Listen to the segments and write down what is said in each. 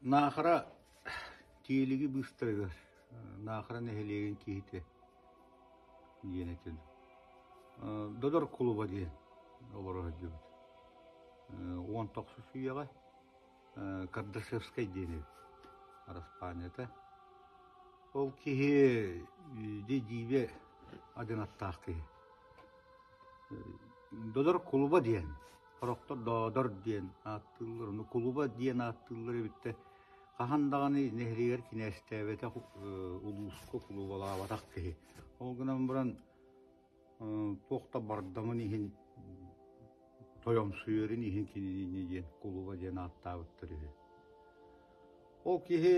Наахара Тиэлиги быыстарыгар Наахара нэһилиэгин киһитэ диэн этин. Додор кулуба диэн олоро сылдьыбыт. 19 үйэҕэ Кардашевскай диэн эбит араспаанньата. Ол киһи дьиибэ адьынаттаах киһи. Додор кулуба диэн, сорохтор Доодор диэн ааттыыллар, ону кулуба диэн ааттыыллар эбит да, хаһан даҕаны нэһилиэгэр кинээстээбэтэх, улууска кулубалаабатах киһи. Ол гынан баран туох да бардамын иһин, тойомсуйарын иһин кинини диэн кулуба диэн ааттаабыттар үһү. Ол киһи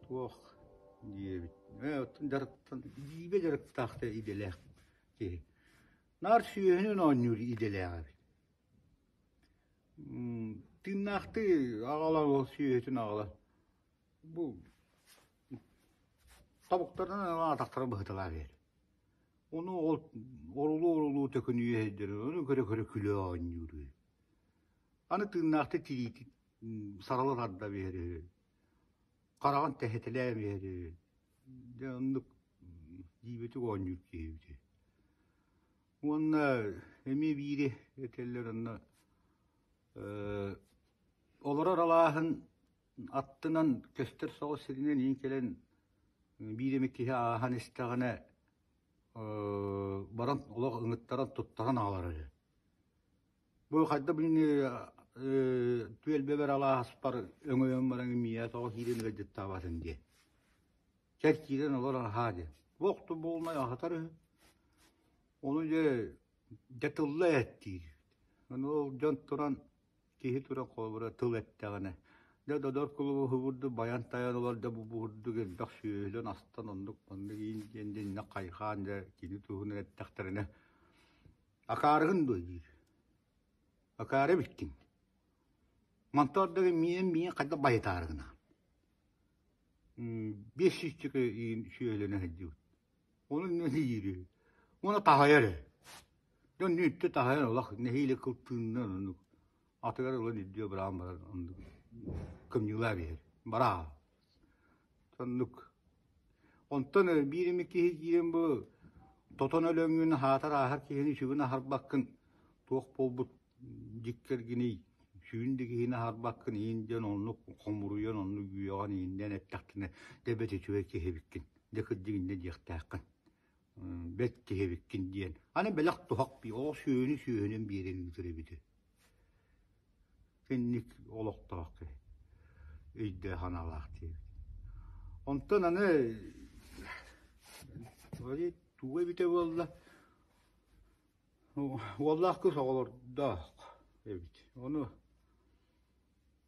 туох диэбит, оттон дьарыктан, дьиибэ дьарыктаах да идэлээх киһи. Наар сүөһүнэн оонньуур идэлээх эбит. Тыыннаахтыы аҕалан ол сүөһүтүн аҕалан бу тобуктарынан ылан атахтарын быһыталаа биэр. Ону ол орулуу-орулуу төкүнүйэ сылдьар, ону көрө-көрө күлэ оонньуур үһү. Аны тыыннаахтыы тириитин сарала тарда биэрэр үһү, хараҕын тэһитэлээн биэрэр үһү. Дьэ оннук дьиибэтик оонньуур киһи эбит. Уонна эмиэ биири этэллэр онно олорор алааһын аттынан көстөр соҕус сиринэн иин кэлэн биир эмит киһи ааһан истэҕинэ баран олох ыҥыттаран туттаран аҕалар үһү. Бу хайда билини түөлбэбэр алааспар өҥөйөн баран миэхэ тоҕо киирэн ыалдьыттаабатын диэн. Чэр киирэн олорор аһаа диэн. Туох буолунай аһатар үһү. Ону дьэ дьэ тылла эттиир. Ону ол дьон туран киһи туран холобура тыл эттэҕинэ дьэ додор кулуба уһугурдук байан-тайан олордо бу буһурдук элбэх сүөһүлэн астан оннук маннык иин диэн дьиннэ хайхаан дьэ кини туһунан эттэхтэринэ акаарыгын дуо диир. Акаары эбиккин. Мантан ордук миин миин хайдах байытаарыгына. Биэс сүүсчэкэ иин сүөһүлэнэ сылдьыбыт. Ону нэһиилэ Уонна таһайар ээ. Дьон нүттэ таһайан олох нэһиилэ кыл тыынынан оннук атыгар ылан үрдүө быраан баран оннук кымньыылаа биэрэр. Бараа. Оннук. Онтон биир эмэ киһи киирэн бу тотон өлөҥҥүн аһаатар ааһар киһини сүгүн аһарбаккын туох буолбут дьиккэргиний сүүн да киһини аһарбаккын иин диэн оннук хомуруйан оннук үөҕэн ииннээн эттэхтинэ дьэ бэт үчүгэй киһи эбиккин дьэ кырдьык инньэ диэхтээххин бэт киһи эбиккин диэн аны бэлэх туһах оҕо сүөһүнү сүөһүнэн биэрэн ыытар эбитэ Итинник олохтоох киһи өйдөөх санаалаах диэбит. Онтон аны тугу эбитэ буолла уоллаах кыыс оҕолордоох эбит. Ону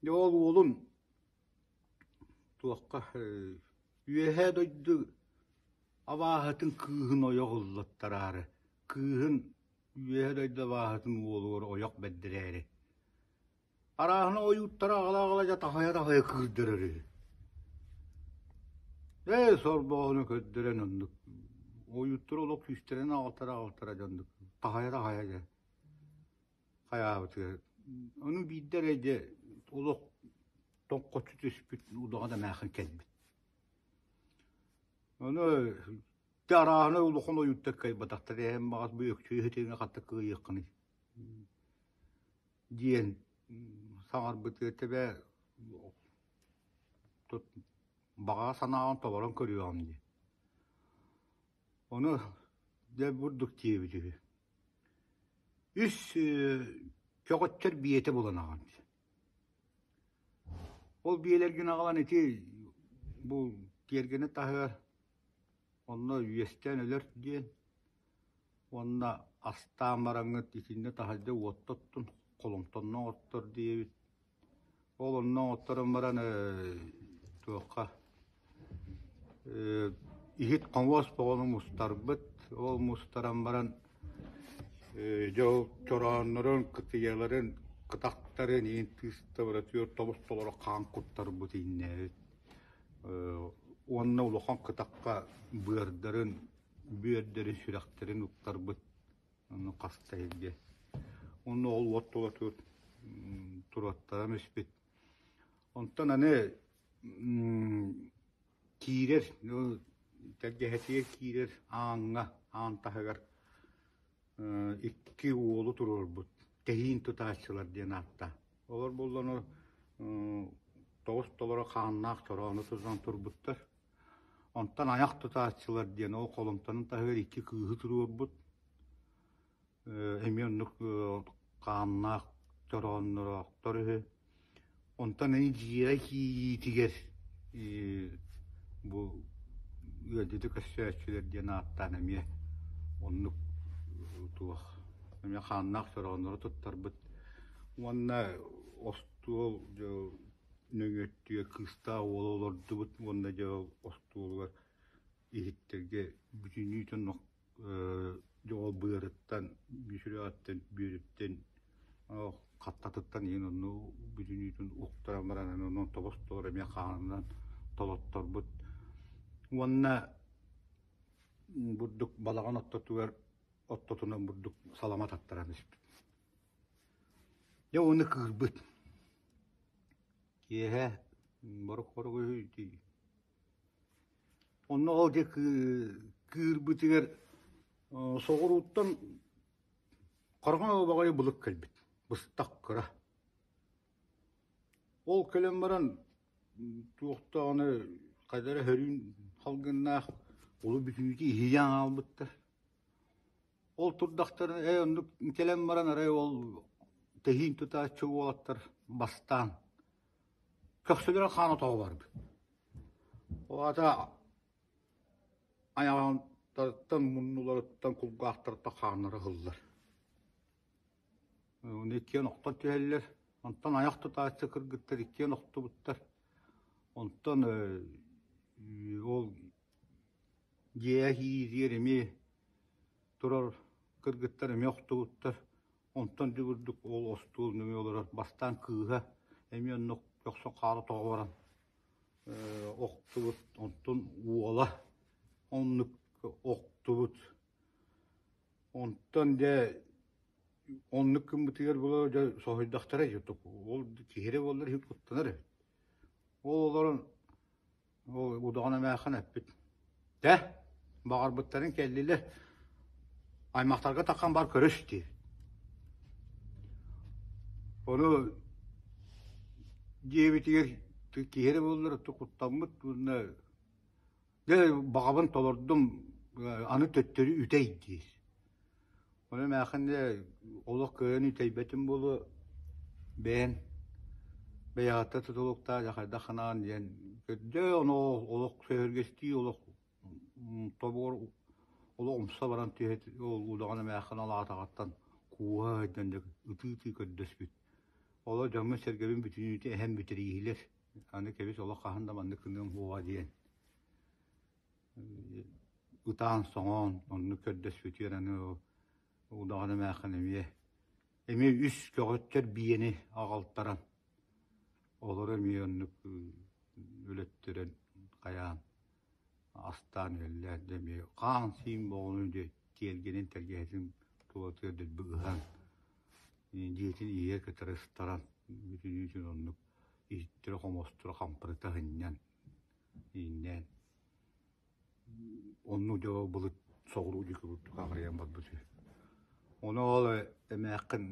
дьэ ол уолун туохха Үөһээ дойду абааһытын кыыһын ойох ыллаттараары, кыыһын Үөһээ дойду абааһытын уолугар ойох бэрдэрээри Арааһына ойууттара аҕала-аҕала дьэ таһыйа-таһыйа кыырдарар үһү. Ээ, сорбооһуну көрдөрөн оннук ойууттар олох күүстэрин аҕалтара-аҕалтара дьэ оннук таһыйа-таһыйа дьэ хайаабытыгар. Ону биирдэ эрэ дьэ олох тоҥхоччу түспүт удаҕан эмээхсин кэлбит. Ону дьэ арааһына улахан ойууттар кыайбатахтар эһэм баҕас бу өксүү иһитиҥэ хатта кыайыаххыный диэн саҥарбытыгар тэбэ баҕа санааҕын толорон көрүөҕүм диэн. Ону дьэ бурдук диэбит үһү. Үс көҕөччөр биэтэ булан аҕам диэн. Ол биэлэргин аҕалан ити бу тиэргэни таһыгар онно үөстээн өлөр диэн уонна астаан бараҥҥыт итиннэ таһырдьа уотта оттун, холумтанна оҥоттор диэбит. Ол онно оҥотторон баран туохха иһит хомуос боҕону мустарбыт. Ол мустаран баран дьэ ол чорооннорун, кытыйаларын, кытахтарын иин тыыстабыра түөрт тобус толору хаан куттарбыт ииннээбит. Уонна улахан кытахха быардарын, бүөрдэрин, сүрэхтэрин уктарбыт. Ону хаста иһирдьэ. Уонна ол уот тула туруоттаран испит. Онтон аны киирэр, тэлгэһэтигэр киирэр ааҥҥа, аан таһыгар икки уолу туруорбут, тэһиин тутааччылар диэн ааттаах. Олор буоллаҕына тоҕус толору хааннаах чороону тутан турбуттар. Онтон айах тутааччылар диэн ол холумтанын таһыгар икки кыыһы туруорбут. Эмиэ оннук хааннаах чорооннороохтор үһү. Онтон ини дьиэҕэ киириитигэр бу ыалдьыты көрсөөччүлэр диэн ааттаан эмиэ оннук туох эмиэ хааннаах чорооннору туттарбыт. Уонна остуол нөҥүөттүгэр кыыстаах уол олордубут уонна дьэ ол остуолугар иһиттэргэ бүтүннүүтүн дьоҕол быарыттан, сүрэҕиттэн, бүөрүттэн, хаттатыттан иһин онно бүтүннүүтүн уктаран баран онон тобос-толор эмиэ хаанынан толотторбут. Уонна бурдук балаҕан ортотугар ортотунан бурдук салама таттаран испит. Дьэ уонна кыырбыт. Киэһэ борук-хорук үһү Онно ол дьэ кыырбытыгар соҕурууттан хараҥа баҕайы былыт кэлбит, быстах кыра. Ол кэлэн баран туох даҕаны хайда эрэ сөрүүн салгыннаах улуу бүтүүтэ иһийэн хаалбыттар. Ол турдахтарына ээ оннук кэлэн баран арай ол тэһиин тутааччы уолаттар бастаан көхсүлэрэ хаана тоҕо барбыт. Ол аата айаҕыттан, муннуларыттан, кулгаахтарыттан хааннара ыһыллар. Ону иккиэн охтон түһэллэр. Онтон айах тутааччы кыргыттар иккиэн охтубуттар. Онтон ол дьиэ киириэр эмиэ турар кыргыттар эмиэ охтубуттар. Онтон дьэ курдук ол остуол нөҥүө олорор бастаан кыыһа эмиэ оннук көхсүн хаара тоҕо баран охтубут, онтон уола оннук охтубут. Онтон дьэ оннук гыммытыгар була дьэ соһуйдахтара ол киһи эрэ буоллар иһин куттанар эбит. Ол олорон Ол удаҕан эмээххин эппит: «Дьэ, баҕарбыттарын кэллилэр, аймахтарга таххан бар көрүс» диэбит. Ону диэбитигэр киһи эрэ буоллар куттаммыт уонна дьэ баҕабын толордум, аны төттөрү үтэй диир. Ону эмээххин дьэ олох кыайан үтэйбэтим буолуо, бэйэн бэйэҕиттэн тутулуктаах дьэ хайдах гынаҕын диэн көрдөө, ону олох сөһүргэстии олох тобугар олох умса баран түһэ ол удаҕан эмээххин алаатаҕыттан кууһа сылдьан дьэ ытыы-ытыы көрдөспүт. Олор дьоммун-сэргэбин бүтүннүүтэ эһэн бүтэрииһилэр, аны кэбис олох хаһан да маннык гыныам суоҕа диэн ытаан-соҥоон оннук көрдөспүтүгэр аны удаҕан эмээххин эмиэ эмиэ үс көҕөттөр биэни аҕалтаран олору эмиэ оннук өлөттөрөн хайаан астаан үөллээн дьэ эмиэ хаан-сиин боҕону дьэ тиэргэнин тэлгэһэтин тулатыгар дэлби ыһан дьиэтин иһигэр кытары ыстаран бүтүнүүтүн оннук иһиттэрэ-хомосторо хампарыта сынньан ииннээн оннук дьэ былыт соҕуруу диэки курдук аҕырыйан барбыт үһү. Ону ол эмээххин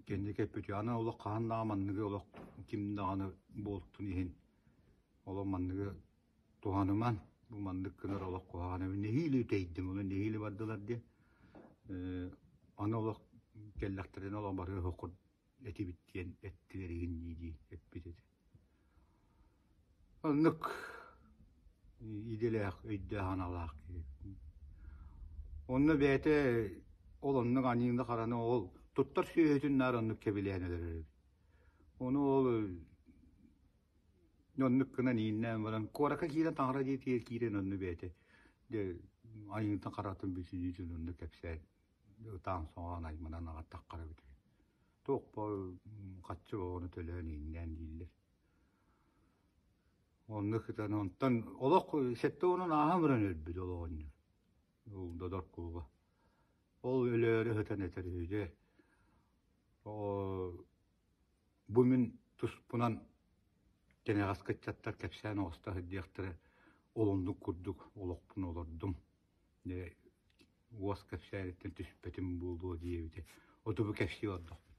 кэнники эппит аны олох хаһан даҕаны манныгы олох ким даҕаны буолтун иһин олох манныгы туһаныман бу маннык гынар олох куһаҕан эбит нэһиилэ үтэйдим ону нэһиилэ бардылар диэн аны олох кэллэхтэринэ олох барыа суоххут этибит диэн эттилэр иһин дии-дии эппит этэ. Оннук идэлээх, өйдөөх-санаалаах киһи. Онно бэйэтэ ол оннук аньыыны-хараны ол туттар сүөһүтүн наар оннук кэбилээн өлөрөр эбит. Ону ол оннук гынан ииннээн баран куоракка киирэн таҥара дьиэтигэр киирэн онно бэйэтэ дьэ айыытын харатын бүтүннүүтүн онно кэпсээн ытаан-соҥоон айманан аҕаттаххара эбит үһү. Туох хаччы оҕону төлөөн ииннээн дииллэр. Оннук ытан онтон олох сэттэ уонун ааһан баран өлбүт ол оҕонньор. Ол Додор кулуба. Ол өлөөрү сытан этэр үһү дьэ. Бу мин туспунан Кэнэҕэс ыччаттар кэпсээн оҕуста сылдьыахтара, ол оннук курдук олохпун олордум. Дьэ, уос кэпсээниттэн түспэтим буолуо диэбитэ. Оту бу кэпсии олордохпун.